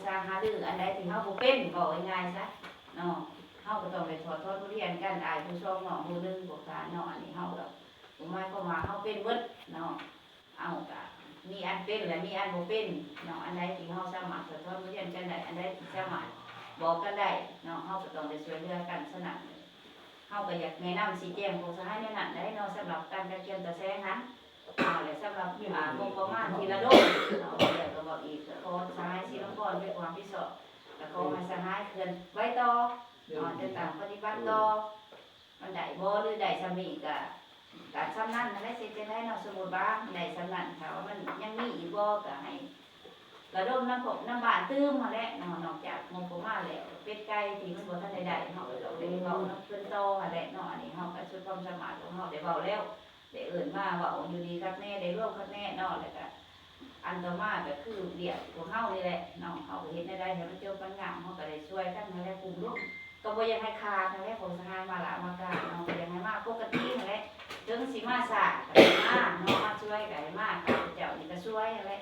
ການຫາລືອັນໃດທີ່ເຮົາບໍ່ເປັນ ເວົ້າງ່າຍໆຊະເນາະ ເຮົາກໍຕ້ອງໄດ້ຖອດຖອນບົດຮຽນກັນ ອ້າຍຜູ້ສອງ ນ້ອງຜູ້ໜຶ່ງ ພວກທ່ານເນາະ. ອັນນີ້ເຮົາກໍບໍ່ໝາຍຄວາມວ່າເຮົາເປັນເບິດເນາະ ເຮົາກໍມີອັນເປັນ ແລະ ມີອັນບໍ່ເປັນເນາະ. ອັນໃດທີ່ເຮົາສາມາດຖອດຖອນບົດຮຽນກັນໄດ້ ອັນໃດທີ່ສາມາດບອກກັນໄດ້ເນາະ ເຮົາກໍຕ້ອງໄດ້ຊ່ວຍເຫຼືອກັນ. ສະນັ້ນ ເຮົາກໍຢາກແນະນຳຊີ້ແຈງພວກສະຫາຍແນວນັ້ນໄດ໋ເນາະ ສຳລັບການກະກຽມຕາແສງຫັ້ນເນາະ. ແລະ ສຳລັບ ອ່າ ງົບປະມານທີ່ລະດົມເນາະ ເວົ້າແລ້ວກໍເວົ້າອີກ ກໍຂໍສະຫາຍສີນະຄອນເປັນຜູ້ຮັບຜິດຊອບ ກໍຂໍໃຫ້ສະຫາຍເຄື່ອນໄຫວຕໍ່ເນາະ ຈັດຕັ້ງປະຕິບັດຕໍ່. ມັນໄດ້ບໍ່ ຫຼືໄດ້ຊ່ຳນີ້ກໍ ກໍຊ່ຳນັ້ນຫັ້ນແຫຼະ ຊິເຮັດຈັ່ງໃດເນາະ. ສົມມຸດວ່າໄດ້ຊ່ຳນັ້ນ ຖ້າວ່າມັນຍັງມີອີກບໍ່ ກໍໃຫ້ ລະດົມນຳພວກນຳບ້ານຕື່ມຫັ້ນແຫຼະເນາະ. ນອກຈາກງົບປະມານແລ້ວ ເປັດໄກ່ທີ່ມັນບໍ່ທັນໄດ້ໄດ້ ເຮົາກໍຕ້ອງໄດ້ເວົ້ານຳເພິ່ນຕໍ່ຫັ້ນແຫຼະເນາະ. ອັນນີ້ເຮົາກໍສຸດຄວາມສາມາດຂອງເຮົາໄດ້ເວົ້າແລ້ວ ໄດ້ເອີ້ນມາເວົ້າຢູ່ດີຄັກແນ່ ໄດ້ລວມຄັກແນ່ເນາະ. ແລ້ວກໍອັນຕໍ່ມາກໍຄືວຽກພວກເຮົານີ້ແຫຼະເນາະ ເຮົາກໍເຮັດແນວໃດໃຫ້ມັນຈົບມັນງາມ ເຮົາກໍໄດ້ຊ່ວຍກັນຫັ້ນແຫຼະ ກຸ້ມລຸມ ກໍບໍ່ຢາກໃຫ້ຂາດຫັ້ນແຫຼະ ພວກສະຫາຍມາລະມາການເນາະ ກໍຢາກໃຫ້ມາປົກກະຕິຫັ້ນແຫຼະ. ເຖິງຊິມາຊ້າກໍໃຫ້ມາເນາະ ມາຊ່ວຍກໍໃຫ້ມາ ຂ້າພະເຈົ້ານີ້ກໍຊ່ວຍຫັ້ນແຫຼະ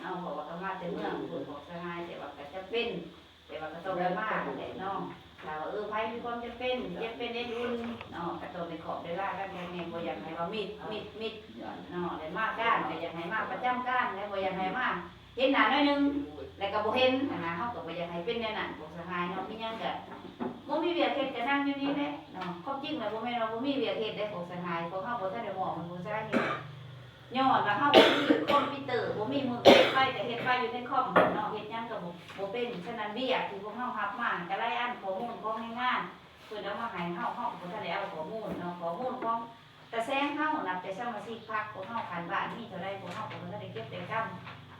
ເນາະ ເພາະວ່າກໍມາແຕ່ເມືອງພຸ້ນ ພວກສະຫາຍ ແຕ່ວ່າກໍຈຳເປັນ ແຕ່ວ່າກໍຕ້ອງໄດ້ມາຫັ້ນແຫຼະເນາະ. ຖ້າວ່າ ເອີ ໃຜມີຄວາມຈຳເປັນ ເຈັບເປັນເອັນອຸ່ນເນາະ ກໍຕ້ອງໄດ້ຂອບໄດ້ລາກັນແດ່ ບໍ່ຢາກໃຫ້ວ່າມິດ ມິດ ມິດເນາະ. ໄດ້ມາການກໍຢາກໃຫ້ມາປະຈຳການ ແລະ ບໍ່ຢາກໃຫ້ມາເຫັນໜ້າໜ້ອຍໜຶ່ງ ແລ້ວກໍບໍ່ເຫັນຫັ້ນນະ. ເຮົາກໍບໍ່ຢາກໃຫ້ເປັນແນວນັ້ນ ພວກສະຫາຍເນາະ ມີຫຍັງກໍ ບໍ່ມີວຽກເຮັດກໍນັ່ງຢູ່ນີ້ແຫຼະເນາະ. ຄວາມຈິງແລ້ວບໍ່ແມ່ນວ່າບໍ່ມີວຽກເຮັດເດ້ພວກສະຫາຍ ພວກເຮົາບໍ່ທັນໄດ້ມອບໃຫ້ຜູ້ຊາຍເຮັດ ຍ້ອນວ່າເຮົາບໍ່ມີຄອມພິວເຕີ ບໍ່ມີມື ເຮັດໄປກໍເຮັດໄປຢູ່ໃນຄອມເນາະ ເຮັດຫຍັງກໍບໍ່ ບໍ່ເປັນ. ສະນັ້ນວຽກທີ່ພວກເຮົາຮັບມາກໍຫຼາຍອັນ ຂໍ້ມູນຂອງແຮງງານ ເພິ່ນເອົາມາໃຫ້ເຮົາ ເຮົາກໍບໍ່ທັນໄດ້ເອົາຂໍ້ມູນເນາະ. ຂໍ້ມູນຂອງ ຕາແສງເຮົານັບແຕ່ສະມາຊິກພັກ ພວກເຮົາຂັ້ນບ້ານມີເທົ່າໃດ ພວກເຮົາກໍບໍ່ທັນໄດ້ເກັບໄດ້ກຳ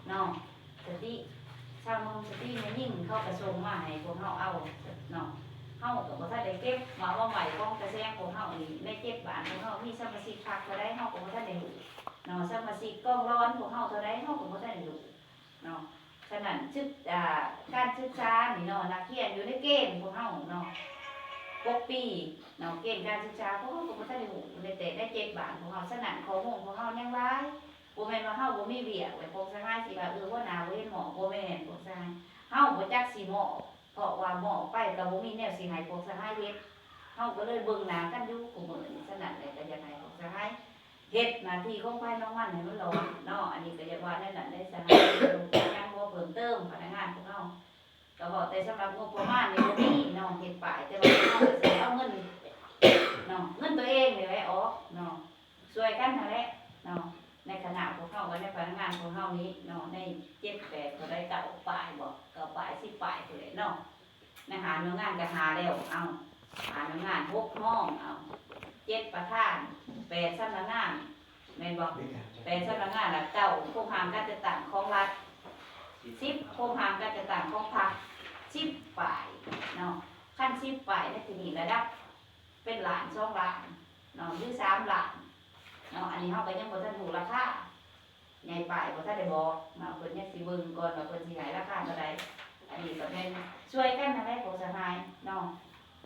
ເນາະ. ສະຕິຊາວໜຸ່ມ ສະຕິແມ່ຍິງ ເຂົາກໍສົ່ງມາໃຫ້ພວກເຮົາເອົາເນາະ. ເຮົາກໍບໍ່ທັນໄດ້ເກັບມາ ມາໄວ້ຂອງຕາແສງພວກເຮົານີ້ ໃນເຈັດບ້ານພວກເຮົາມີສະມາຊິກພັກເທົ່າໃດ ເຮົາກໍບໍ່ທັນໄດ້ຮູ້ເນາະ. ສະມາຊິກກອງຫຼອນພວກເຮົາເທົ່າໃດ ເຮົາກໍບໍ່ທັນໄດ້ຮູ້ ເນາະ. ສະນັ້ນ ສຶກ ອ່າ ການສຶກສານີ້ເນາະ ນັກຮຽນຢູ່ໃນເກນຂອງເຮົາເນາະ ຫົກປີເນາະ ເກນການສຶກສາຂອງເຮົາກໍບໍ່ທັນໄດ້ຮູ້ ແຕ່ໃນເຈັດບ້ານຂອງເຮົາ. ສະນັ້ນ ຂໍ້ມູນຂອງເຮົາຍັງຫຼາຍ ບໍ່ແມ່ນວ່າເຮົາບໍ່ມີວຽກ ແລ້ວພວກສະຫາຍຊິວ່າ ເອີ ຫົວໜ້າບໍ່ເຫັນໝໍ້ ບໍ່ແມ່ນພວກສະຫາຍ. ເຮົາບໍ່ຈັກຊິມອບ ເພາະວ່າມອບໄປກໍບໍ່ມີແນວຊິໃຫ້ພວກສະຫາຍເຮັດ ເຮົາກໍເລີຍເບິ່ງໜ້າກັນຢູ່ຄູ່ມື້ນີ້. ສະນັ້ນແຫຼະ ກໍຢາກໃຫ້ພວກສະຫາຍ ເຮັດໜ້າທີ່ຂອງໃຜຂອງມັນໃຫ້ມັນຫຼອດເນາະ. ອັນນີ້ກໍຢາກວ່າແນວນັ້ນເດ້ ສະຫາຍ ຍັງບໍ່ເພີ່ມເຕີມ ພະນັກງານຂອງເຮົາ ກໍເວົ້າແຕ່ສຳລັບງົບປະມານນີ້ບໍ່ມີເນາະ ເຮັດປ້າຍ ແຕ່ວ່າເຮົາກໍຊິເອົາເງິນເນາະ ເງິນຕົວເອງນີ້ແຫຼະອອກເນາະ ຊ່ວຍກັນຫັ້ນແຫຼະເນາະ. ໃນຄະນະພວກເຮົາກັບໃນພະນັກງານຂອງເຮົານີ້ເນາະ ໃນເຈັດແປດເທົ່າໃດ ເກົ້າປາຍບໍ ເກົ້າປາຍ ສິບປາຍພຸ້ນແຫຼະເນາະ. ໃນຫ້າໜ່ວຍງານກໍຫ້າແລ້ວ ເອົາ ຫ້າໜ່ວຍງານ ຫົກຫ້ອງ ເອົາ ເຈັດປະທານ ແປດສຳນັກງານ ແມ່ນບໍ່? ແປດສຳນັກງານ ລະເກົ້າໂຄງຮ່າງການຈັດຕັ້ງຂອງລັດ ສິບໂຄງຮ່າງການຈັດຕັ້ງຂອງພັກ ສິບປາຍເນາະ. ຄັນສິບປາຍໃນທີ່ນີ້ລະດັບເປັນລ້ານ ສອງລ້ານເນາະ ຫຼື ສາມລ້ານເນາະ. ອັນນີ້ເຮົາກໍຍັງບໍ່ທັນຮູ້ລາຄາ ໃຫຍ່ປ້າຍບໍ່ທັນໄດ້ບອກເນາະ ເພິ່ນຍັງຊິເບິ່ງກ່ອນວ່າເພິ່ນຊິໃຫ້ລາຄາເທົ່າໃດ. ອັນນີ້ກໍແມ່ນຊ່ວຍກັນຫັ້ນແຫຼະພວກສະຫາຍເນາະ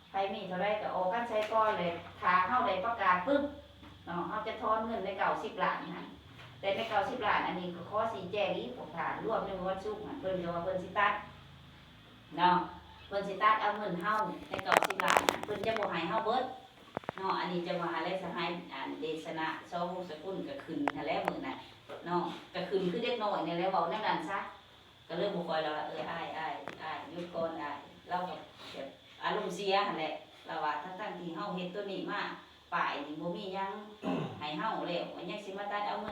ໃຜມີເທົ່າໃດກໍອອກກັນໃສ່ກ່ອນ ແລະ ຖ້າເຮົາໄດ້ປະກາດປຶບເນາະ ເຮົາຈະຖອນເງິນໃນເກົ້າສິບລ້ານຫັ້ນ. ແຕ່ໃນເກົ້າສິບລ້ານອັນນີ້ກໍຂໍຊີ້ແຈງອີກພວກທ່ານ ລວມໃນມື້ວັນສຸກຫັ້ນ ເພິ່ນກໍວ່າເພິ່ນຊິຕັດ ເນາະ ເພິ່ນຊິຕັດເອົາເງິນເຮົາໃນເກົ້າສິບລ້ານນະ ເພິ່ນຈະບໍ່ໃຫ້ເຮົາເບິດເນາະ. ອັນນີ້ຈະວ່າແຫຼະ ສະຫາຍ ອັນ ເດຊະນະ ຊອ ວົງສະກຸນ ກໍຂຶ້ນຫັ້ນແຫຼະມື້ນັ້ນເນາະ ກໍຂຶ້ນຄືເດັກນ້ອຍນີ້ແຫຼະ ເວົ້າແນວນັ້ນຊະ ກໍເລີຍບໍ່ຄ່ອຍລະວ່າ ເອີ ອ້າຍ ອ້າຍ ອ້າຍ ຢຸດກ່ອນອ້າຍ. ລາວກໍແບບອາລົມເສຍຫັ້ນແຫຼະ ລາວວ່າ ທັງໆທີ່ເຮົາເຮັດໂຕນີ້ມາ ປ້າຍນີ້ບໍ່ມີຫຍັງໃຫ້ເຮົາແລ້ວ ຍັງຊິມາຕັດເອົາເງິນ